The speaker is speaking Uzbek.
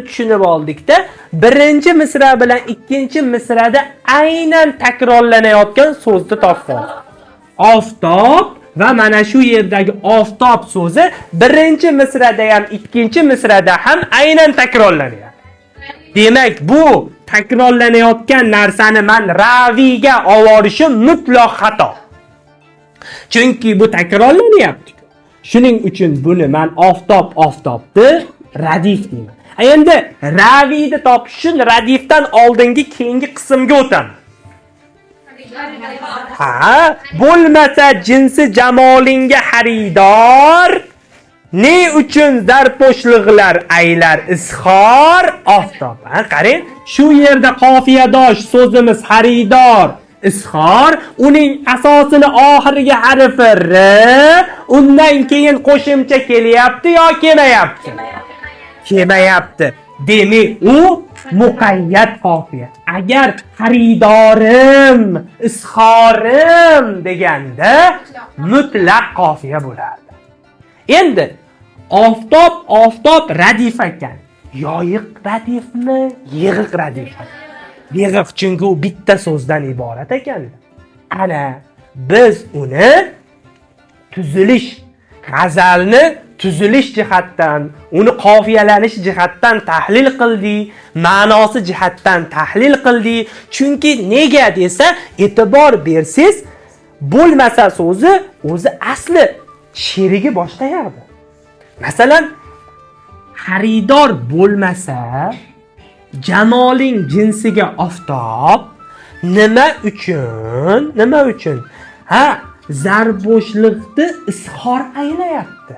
Tushunib oldikda, birinchi misra bilan ikkinchi misrada aynan takrorlanayotgan so'zni topib oldik. Oftob va mana shu yerdagi oftob so'zi birinchi misrada ham, ikkinchi misrada ham aynan takrorlanyapti. Demak, bu takrorlanayotgan narsani man raviyga olvorishim mutlaq xato. Chunki bu takrorlanyapti. Shuning uchun buni man oftob oftobni radif deyman. Endi raviyni topish uchun radifdan oldingi keyingi qismga o'taman. Ha, bo'lmasa jinsi jamolingga xaridor ne uchun zarpo'shliqlar aylar izhor oftob. Ha, qarang, shu yerda qofiyadosh so'zimiz xaridor izhor, uning asosini oxirgi harfi r, undan keyin qo'shimcha kelyapti yo kelmayapti? Kelmayapti. Demak, u muqayyat qofiya. Agar xaridorim, izhorim deganda mutlaq qofiya bo'lardi. Endi oftob oftob radif ekan. Yoyiq radifmi, yig'iq radifmi? Yig'iq, chunki u bitta so'zdan iborat ekan. Ana biz uni tuzilish, g'azalni tuzilish jihatdan, uni qofiyalanish jihatdan tahlil qildik, ma'nosi jihatdan tahlil qildik. Chunki nega desa, e'tibor bersangiz, bo'lmasa so'zi o'zi asli sherigi boshqa yoqda. Masalan, xaridor bo'lmasa jamoling jinsiga oftob nima uchun? Nima uchun? Ha, zarbo'shliqni izhor aylayapti.